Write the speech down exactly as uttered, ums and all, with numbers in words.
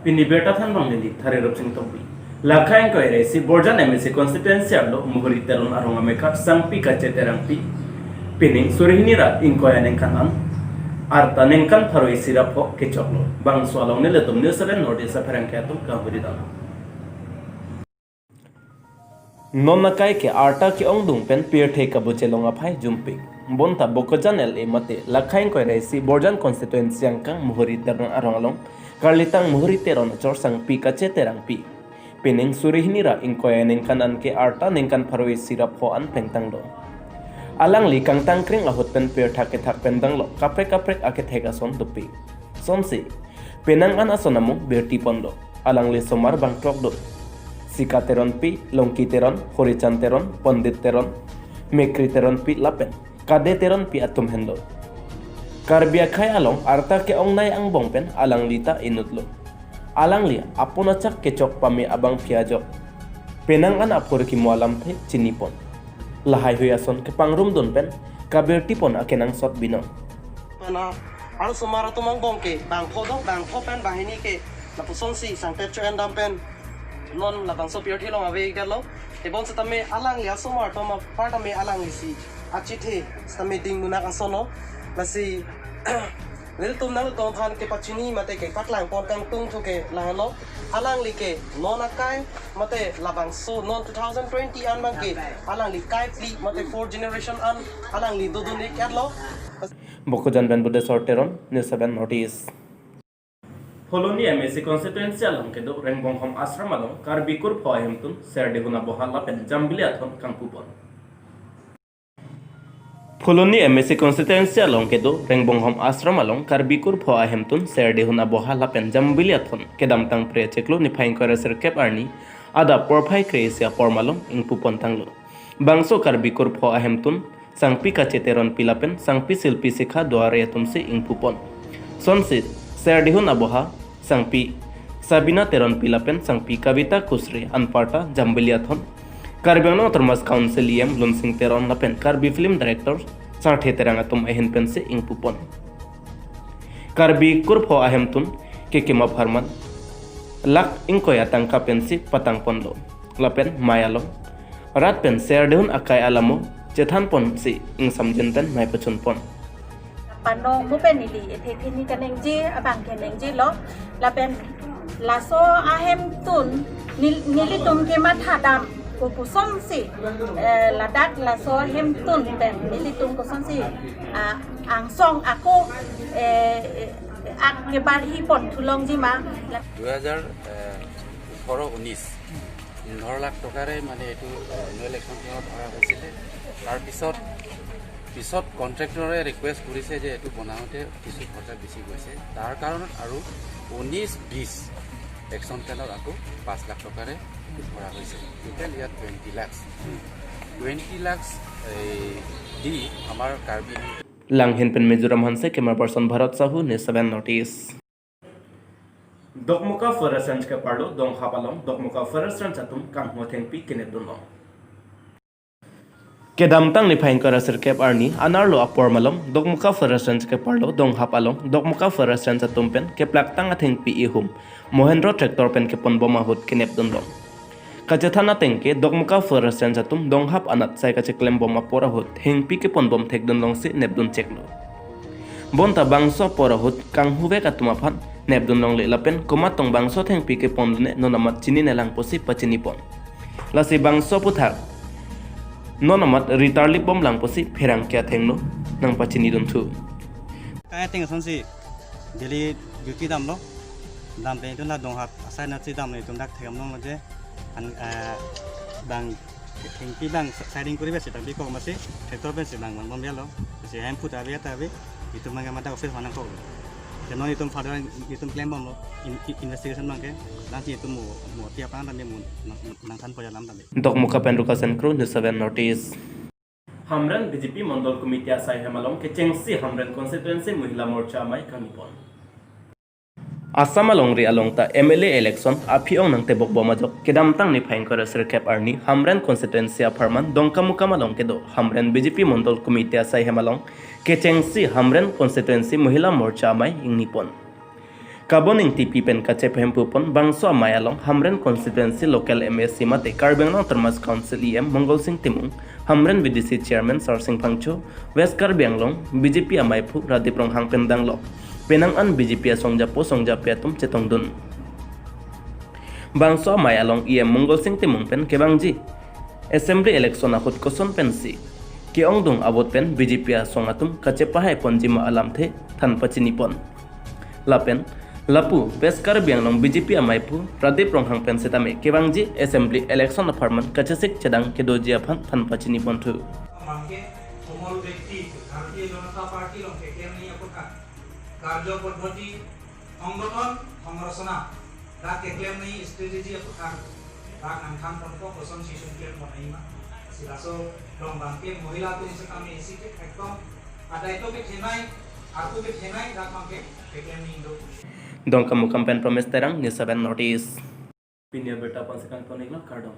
Pini birta thanbang neli Thari Rupsing Tokbi. Lakha ingkoi ra isi Borjan M A C constituency arlo Muhuri Teron arong amekar Sangpi Kache Terangpi pining suri hini ra ingkoi aningkan an arta ningkan pharo isi ra pho kechoklo. Bangso along nelitum News seven North East apherangke atum kanghuridam. Non akai ke arta ke-ongdung pen pirthe kabuchelong aphai jumpik. Bonta Bokajan L A mate lakha ingkoi ra isi Borjan constituency angkang Muhuri Teron arong along karlitang Muhuri Teron achor Sangpi Kache Terangpi pining suri hini ra ingkoi aningkan an ke arta ningkan pharo isi ra pho an plengtanglo. Alangli kangtangkring ahut pen pirthe kethak pen danglo kaprek kaprek akethek ason dopik. Sonsi penang an ason amung birti ponlo. Alangli somar bangthrok do. Sika Teronpi, Longki Teron, Hurichan Teron, Pondit Teron, Mekri Teronpi lapen Kade Teronpi atum henlo. Karbi akhei along arta ke-ongnei angbong pen alangli ta inutlo. Alangli apon achak kechok pame abang phiajok. Penang an aphur kimo alamthe chinipon. Lahaihui ason kepangrumdun pen kabirti pon akenangsot binong. Mana arlosomar atum angbong ke bangpho do, bangpho pen banghini ke lapusonsi sangtep cho-endam pen non labangso pirthe along ave ikdetlo. Tebon setame alangli asomar atum apar tame alanglisi achethe setame ding munak ason lo. Lasi nelitum nanglitum aphan kepachini mate kepaklang pon kangtung thu ke lahenlo. Alangli ke non akai mate labangso non two thousand twenty an abang ke alangli kai phli mate fourth generation an alangli dodun ikdetlo. Bokajan pen Budesor Teron, News seven North East. Phuloni M A C constituency along kedo Rengbonghom Ashram along Karbi kurpho ahemtun Serdihun Aboha lapen Jambili Athon kangpupon. Phuloni M A C constituency along kedo Rengbonghom Ashram along Karbi kurpho ahemtun Serdihun Aboha lapen Jambili Athon kedamtang Phre chiklo niphai ingkoi ra sirkep arni adap porphai kre-isi apor malom ingpupon tanglo. Bangso Karbi kurpho ahemtun Sangpi Kache Teronpi lapen Sangpi Silpi Sikha Duare atumsi ingpupon. Sonsi Serdihun Aboha Sangpi Sabina Teronpi lapen Sangpi Kavita Kusre anparta Jambili Athon, Karbi Anglong Autonomous Council E M Lunsing Teron lapen Karbi Film Director Sarthe Terang atum ahin pensi ingpupon. Karbi kurpho ahemtun kekim apharman lakh ingkoi atangka pensi patangponlo. Lapen mei along rat pen Serdihun akai alamo chethanponsi ingsamjin pen mei pachunpon. Panong mu pen neli ethe thini kaningje abang ke ningjelo. Lapen laso ahemtun nel-, nelitum kemathadam kopusonsi, eh, ladak laso ahemtun pen nelitum kosonsi, ah, angsong ako, eh, eh, ak kebarhi pon thulongji ma. দুহেজাৰ ওঠৰ ঊনৈছ পোন্ধৰ লাখ টকাৰে মানে এইটো annual action প্লেনত ধৰা হৈছিলে। তাৰপিছত পিছত কণ্ট্ৰেক্টৰে ৰিকুৱেষ্ট কৰিছে যে এইটো বনাওঁতে কিছু খৰচা বেছি গৈছে, তাৰ কাৰণত আৰু ঊনৈছ বিছ একশ্যন প্লেনত আকৌ পাঁচ লাখ টকাৰে ধৰা হৈছে। টোটেল ইয়াত টুৱেণ্টি লাখছ, টুৱেণ্টি লাখছ এই দি আমাৰ Karbi Langhin pen Mizoram Hanse, camera person Bharat Sahu, News seven North East. Dokmoka Forest Range keparlo donghap along Dokmoka Forest Range atum kanghu athengpi kenepdunlong. Kedamtang niphai ingkoi ra sirkep arni anerlo apor malom Dokmoka Forest Range keparlo donghap along Dokmoka Forest Range atum pen keplaktang athengpi ihum Mahindra tractor pen keponbom ahut kenepdunlong. Kachethan ateng ke Dokmoka Forest Range atum donghap anat sai kacheklembom apor ahut hengpi keponbom thekdunlongsi nepdun cheklo. Bonta bangso apor ahut kanghuvek atum aphan nepdunlongle lapen komat tong bangso athengpi kepondunne non amat chinine lang pusi pachinipon. Lasi bangso aphuthak non amat ritarlipbomlang pusi pherangke athengno nangpachinidun thu. Kai ateng asonsi daily duty damlo. Dam pen itum la donghap asai natsi damlo, itum dak thekdamlonglo je an, eh, bang thengpi bang siding koribe sitang bikok masi tractor pensi bang bang bombialo. Si hem put ave ta ave, itum bang mata office manang kok. Keno itum further itum claim bomlo, in, in, investigation bangke, nanti itum mo, mo tiap ang tadi mo nang, nang than poja lam tadi. Dokmoka pen Rukasen Kro, News seven North East. Hamren B J P Mondol Committee asai hem along kechengsi Hamren Constituency Mohila Morcha amei kangnipon. Assam alongri along ta M L A election aphi-ong nangtebokbom ajok kedamtang niphai ingkoi ra sirkep arni Hamren Constituency apharman Dongkamukam along kedo Hamren B J P Mondol Committee asai hem along kechengsi Hamren Constituency Mohila Morcha amei ingnipon. Kabon Ingtipi pen kachepahemphu pon bangso amei along Hamren constituency local M A C mate Karbi Anglong Autonomous Council E M Mongol Sing Timung, Hamren V D C chairman Sarsing Phangcho, West Karbi Anglong B J P ameiphu Radip Ronghang pen danglok penang an B J P asongjapo songjapi atum chetongdun. Bangso amei along E M Mongol Sing Timung pen kevangji assembly election ahut koson pensi ke-ongdung a-vote pen B J P asong atum kachepahai ponji ma alamthe than pachini pon. Lapen lapu West Karbi Anglong B J P ameiphu Radip Ronghang pen setame kevangji assembly election apharman kachesik chedang kedoji aphan than pachini ponthu. Mangke komol bekti Bharatiya Janata Party along keklem nangji aphuthak karjo poddhoti, honggoton hongrosona dak keklem nangji strategy aphuthak dak nangthan ponpo, kosonsi sungklem pon nangji ma. Si laso along bangke mohila atum setame isi ke ekdom adai to kethenei, arpu kethenei dak bangke keklem nangji do. Dongkamukam pen Promise Terang, News seven North East. Pini abirta aphan si kangton-iklo, kardom.